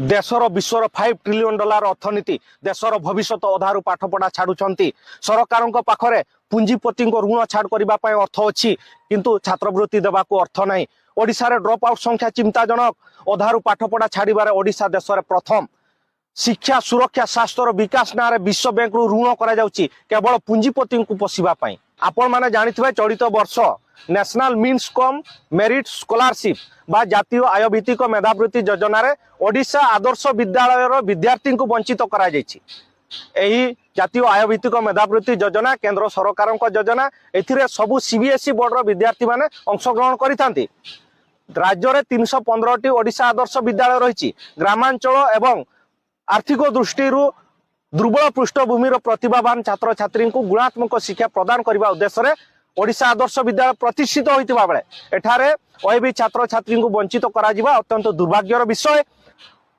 ଦେଶର ବିଶ୍ୱର 5 trillion dollar ଅର୍ଥନୀତି, ଦେଶର ଭବିଷ୍ୟତ। ଅଧାରୁ ପାଠପଢା ଛାଡୁଛନ୍ତି। ସରକାରଙ୍କ ପାଖରେ ପୁଞ୍ଜିପତିଙ୍କ ଋଣ ଛାଡ କରିବା ପାଇଁ ଅର୍ଥ ଅଛି, କିନ୍ତୁ ଛାତ୍ରବୃତ୍ତି ଦେବାକୁ ଅର୍ଥ ନାହିଁ। ଓଡ଼ିଶାରେ ଡ୍ରପ୍ ଆଉଟ୍ ସଂଖ୍ୟା ଚିନ୍ତାଜନକ। ଅଧାରୁ ପାଠପଢା ଛାଡ଼ିବାରେ ଓଡ଼ିଶା ଦେଶରେ ପ୍ରଥମ। ଶିକ୍ଷା, ସୁରକ୍ଷା, ସ୍ୱାସ୍ଥ୍ୟର ବିକାଶ ନାଁରେ ବିଶ୍ୱ ବ୍ୟାଙ୍କରୁ ଋଣ କରାଯାଉଛି କେବଳ ପୁଞ୍ଜିପତିଙ୍କୁ ପୋଷିବା ପାଇଁ। ଆପଣମାନେ ଜାଣିଥିବେ, ଚଳିତ ବର୍ଷ National Means cum Merit Scholarship ବା ଜାତୀୟ ଆୟ ଭିତ୍ତିକ ମେଧାବୃତ୍ତି ଯୋଜନାରେ ଓଡ଼ିଶା ଆଦର୍ଶ ବିଦ୍ୟାଳୟର ବିଦ୍ୟାର୍ଥୀଙ୍କୁ ବଞ୍ଚିତ କରାଯାଇଛି। ଏହି ଜାତୀୟ ଆୟ ଭିତ୍ତିକ ମେଧାବୃତ୍ତି ଯୋଜନା କେନ୍ଦ୍ର ସରକାରଙ୍କ ଯୋଜନା। ଏଥିରେ ସବୁ ସିବିଏସ୍ଇ ବୋର୍ଡର ବିଦ୍ୟାର୍ଥୀମାନେ ଅଂଶଗ୍ରହଣ କରିଥାନ୍ତି। ରାଜ୍ୟରେ 315ଟି ଓଡ଼ିଶା ଆଦର୍ଶ ବିଦ୍ୟାଳୟ ରହିଛି। ଗ୍ରାମାଞ୍ଚଳ ଏବଂ ଆର୍ଥିକ ଦୃଷ୍ଟିରୁ ଦୁର୍ବଳ ପୃଷ୍ଠଭୂମିର ପ୍ରତିଭାବାନ ଛାତ୍ରଛାତ୍ରୀଙ୍କୁ ଗୁଣାତ୍ମକ ଶିକ୍ଷା ପ୍ରଦାନ କରିବା ଉଦ୍ଦେଶ୍ୟରେ ଓଡ଼ିଶା ଆଦର୍ଶ ବିଦ୍ୟାଳୟ ପ୍ରତିଷ୍ଠିତ ହୋଇଥିବା ବେଳେ ଏଠାରେ ଓଏଭି ଛାତ୍ରଛାତ୍ରୀଙ୍କୁ ବଞ୍ଚିତ କରାଯିବା ଅତ୍ୟନ୍ତ ଦୁର୍ଭାଗ୍ୟର ବିଷୟ।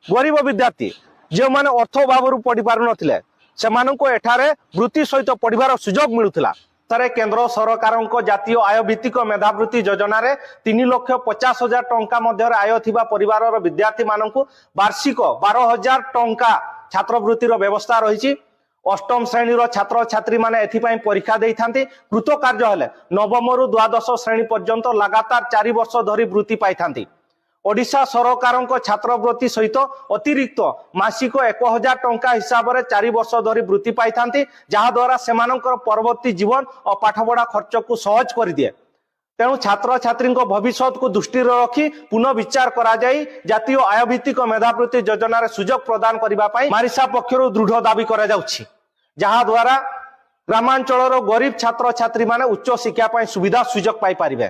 ଗରିବ ବିଦ୍ୟାର୍ଥୀ, ଯେଉଁମାନେ ଅର୍ଥ ଅଭାବରୁ ପଢି ପାରୁନଥିଲେ, ସେମାନଙ୍କୁ ଏଠାରେ ବୃତ୍ତି ସହିତ ପଢିବାର ସୁଯୋଗ ମିଳୁଥିଲା। ଥରେ କେନ୍ଦ୍ର ସରକାରଙ୍କ ଜାତୀୟ ଆୟ ଭିତ୍ତିକ ମେଧାବୃତ୍ତି ଯୋଜନାରେ 3,50,000 ଟଙ୍କା ମଧ୍ୟରେ ଆୟ ଥିବା ପରିବାରର ବିଦ୍ୟାର୍ଥୀମାନଙ୍କୁ ବାର୍ଷିକ 12,000 ଟଙ୍କା ଛାତ୍ରବୃତ୍ତିର ବ୍ୟବସ୍ଥା ରହିଛି। ଅଷ୍ଟମ ଶ୍ରେଣୀର ଛାତ୍ରଛାତ୍ରୀମାନେ ଏଥିପାଇଁ ପରୀକ୍ଷା ଦେଇଥାନ୍ତି। କୃତକାର୍ଯ୍ୟ ହେଲେ ନବମରୁ ଦ୍ୱାଦଶ ଶ୍ରେଣୀ ପର୍ଯ୍ୟନ୍ତ ଲଗାତାର 4 ବର୍ଷ ଧରି ବୃତ୍ତି ପାଇଥାନ୍ତି। ଓଡ଼ିଶା ସରକାରଙ୍କ ଛାତ୍ରବୃତ୍ତି ସହିତ ଅତିରିକ୍ତ ମାସିକ 1000 ଟଙ୍କା ହିସାବରେ 4 ବର୍ଷ ଧରି ବୃତ୍ତି ପାଇଥାନ୍ତି, ଯାହାଦ୍ୱାରା ସେମାନଙ୍କର ପରବର୍ତ୍ତୀ ଜୀବନ ଓ ପାଠପଢା ଖର୍ଚ୍ଚକୁ ସହଜ କରିଦିଏ। ତେଣୁ ଛାତ୍ରଛାତ୍ରୀଙ୍କ ଭବିଷ୍ୟତକୁ ଦୃଷ୍ଟିରେ ରଖି ପୁନଃ ବିଚାର କରାଯାଇ ଜାତୀୟ ଆୟଭିତ୍ତିକ ମେଧାବୃତ୍ତି ଯୋଜନାରେ ସୁଯୋଗ ପ୍ରଦାନ କରିବା ପାଇଁ ମାରିସା ପକ୍ଷରୁ ଦୃଢ ଦାବି କରାଯାଉଛି, ଯାହାଦ୍ୱାରା ଗ୍ରାମାଞ୍ଚଳର ଗରିବ ଛାତ୍ରଛାତ୍ରୀମାନେ ଉଚ୍ଚ ଶିକ୍ଷା ପାଇଁ ସୁବିଧା ସୁଯୋଗ ପାଇପାରିବେ।